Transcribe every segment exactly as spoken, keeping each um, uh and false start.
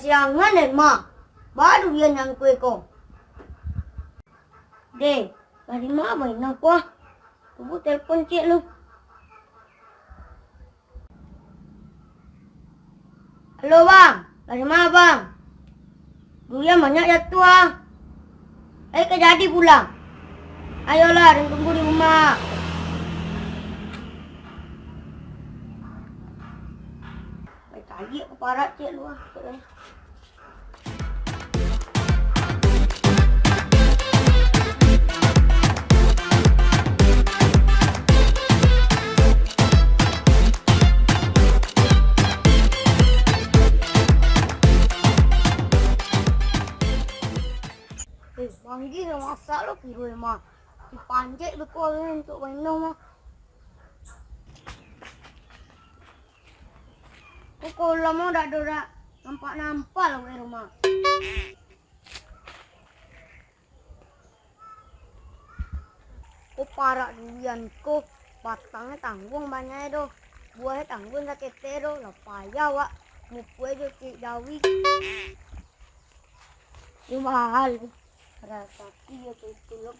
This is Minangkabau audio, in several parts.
Siangan den, Ma. Baru iyo nyangkue ko. Deh, dari ma mainan ko ah? Tubuh telepon ciek lu. Halo, Bang. Dari ma, Bang? Durian banyak jatuah ah. Ai ka jadi pulang. Ayolah, den tunggu di rumah. Ai, kagiak ka parak ciek lu ah. Eh, manggih lah masak lo kiro mah. Dipancik beko untuak mainan mah. Kok kolam mah dak ado dak nampak-nampak lah weh rumah. Ko parak durian ko, batangnyo tangguang banyaknyo doh, buahnyo tangguang saketek doh, lah payah wak mupuk jo cik jawi. Yo mahal, rasaki yo tutup.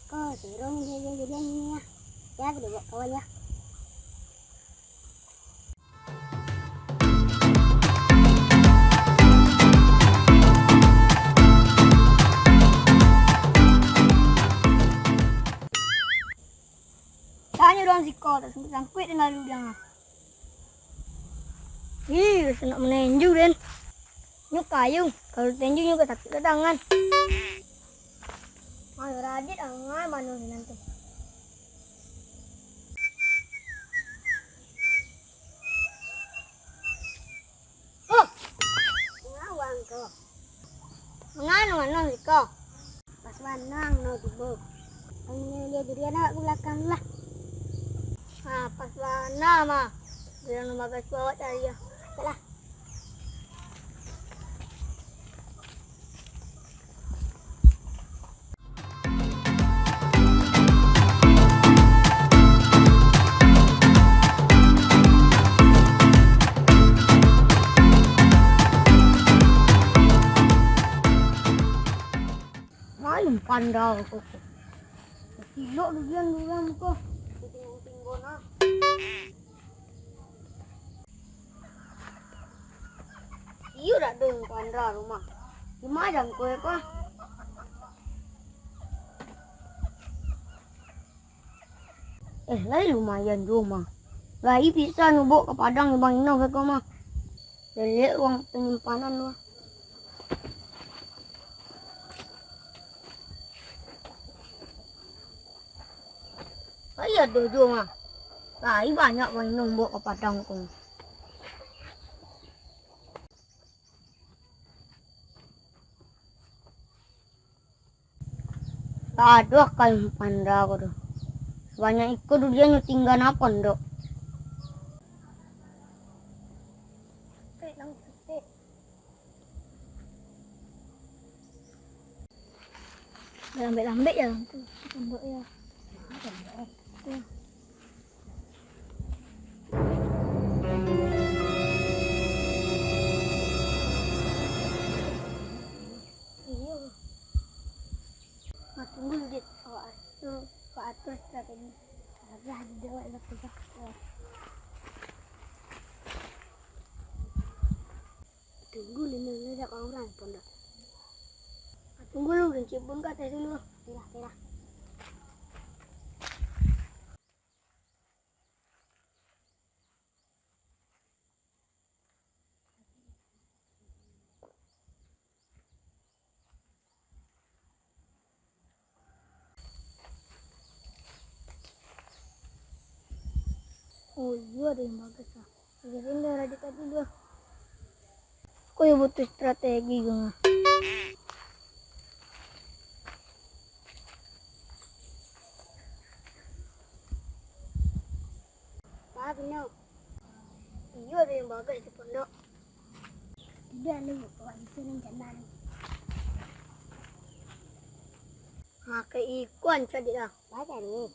Ko, surong dia jadi ni ah. Ya, boleh buat kawan ya. Tanyo dong siko, tasangkuik-sangkuik tingga dulu diang. Ih, sanak manenju den. Nyo kayu, kalau tenju nyo ka sakik ka tangan. Ayo radit angai mano sinan tu. Oh! Ngawang ko. Nganu, nganu siko. Pas bana ang no tibo. Ang nyo lia durian awak ka balakang lah. Ah, pas bana mah. Durian no bagas awak cari ah. Alah. Main pandau ko. Silok dudian dudian ko. Tinggo-tinggo nah. Iyo dak dong pandau rumah. Rumah jangkau ko. Eh, lai lumayan juo mah. Lai bisa nubok ka padang Bang Ino beko mah. Lelek uang penyimpanan tu. Lai ado juo mah. Lai banyak Bang Ino nubok ka padang ko. Taduah kain panda ko tu. Sabanyak iko dudian nyo tingga napon dok. Lambek-lambek ya tu. Pondok ya. Iyo. Nah, tunggu, Dit. Awak atur, awak atur strategi. Alah, di awak lah pegang. Tunggu, lino, lino, dak urang pondok. Nah, tunggu lu, Dit, cibun ka ateh dulu. Oke lah, oke lah. Oh iyo, ado yang bagus lah. Jadi indah radit tadi tu. Aku yo butuh strategi ko mah. Maaf, Ino. Iyo, ado yang bagus di pondok. Yo, lu, awak di siko nan jalan. Ha, ka iko ancak dik lah. Baa ni?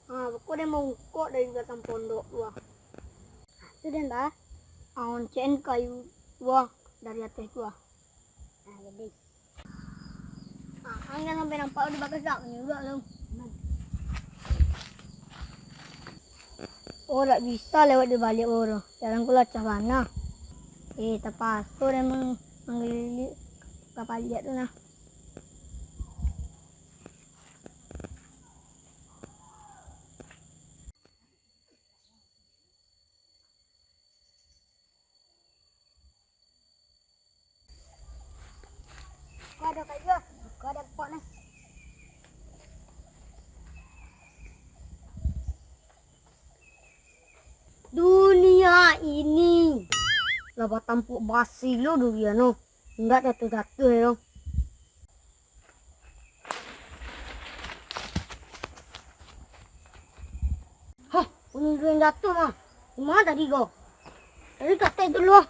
Ha, beko den mangukok dari batang pondok tu ah. Tu den, Bah. Ha, oncek-an kayu tu ah, dari ateh tu ah. Ha, jadi. Ha, ang jan sampai nampak di bagasak ni juga tu. Oh, dak bisa lewat di baliak ko tu. Jalan ko lacak bana. Eh, tapaso den mang-, manggaliak ka baliak tu nah. Ko ado kayu, ko ado pokok ni. Dunia ini lah batampuk basi lo dunia no. Indak jatuah-jatuah lo. Hah, bunyi duit jatuah mah. Di ma tadi ko? Tadi katek tu lo.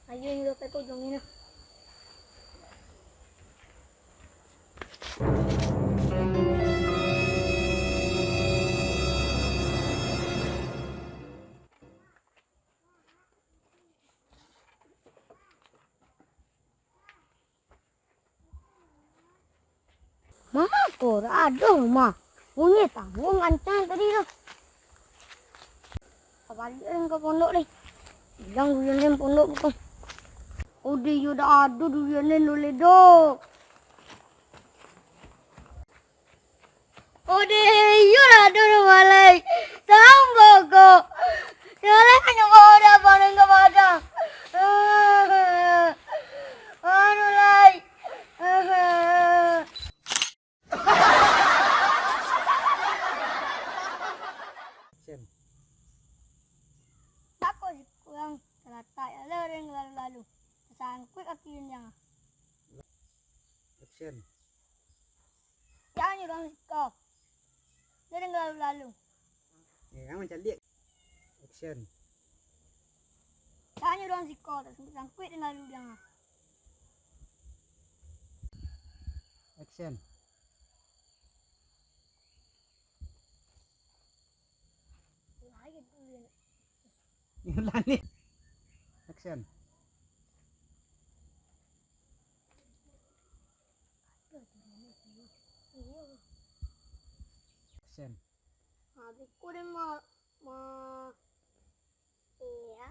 Ayo, inyo ka ujuang ni nah. Mako, ado mah. Bunyi tangguang kancang tadi tu. Ka baliak den ka pondok deh. Ilang duit den pondok tu. Ode iyo dak ado duit den doleh doh. Ode iyo dak ado rumah lai. Sambo ko. Jalan hanyo bawa dak pandang ka padang. Anu lai. Action. Tako si kurang talatak ya lah den lalu-lalu. Tasangkuik kaki den. Action. Jangan nyuruh siko. Dia den lalu-lalu. Eh, jangan mancaliak. Action. Jangan nyuruh siko, tasangkuik-sangkuik den lalu den. Action. Ulangi. Action. Action. Habis ko den ma-, ma-, Iya.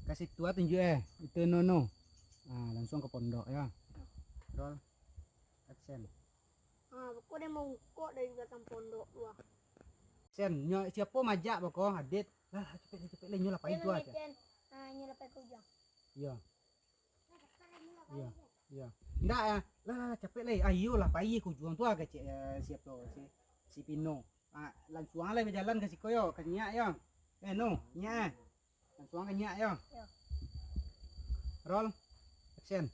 Ka situ ah tunjuak eh, itu no no. Ah, langsung ka pondok ya. Roll. Action. Ah, beko den mangukok dari batang pondok tu ah. Sen, nyo siapo majak beko, Adit? Lah, capek lai, capek lai, nyo lah pai tu ah. Ah, nyo lah pai ka ujuang. Iya. Iya, iya. Ndak, ya. Lah, lah, lah, capek lai. Ah, iyo lah, pai ka ujuang tu ah, kecek, eh, siapo, si, si Pino. Ah, lansuang lai bajalan ka siko yo, ka nyiak yo. Eh, no, nyiak eh. Lansuang ka nyiak yo. Yo. Roll. Action.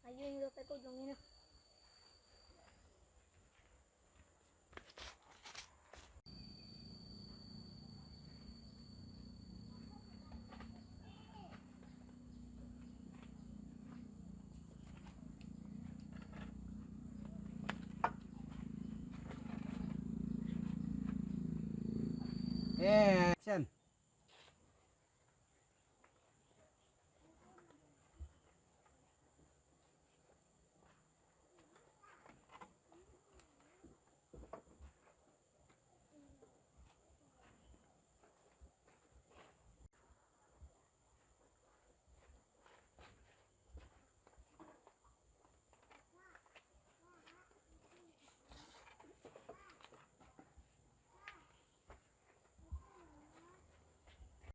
Ayo, inyo lah pai ka ujuang ni nah. Eh, action.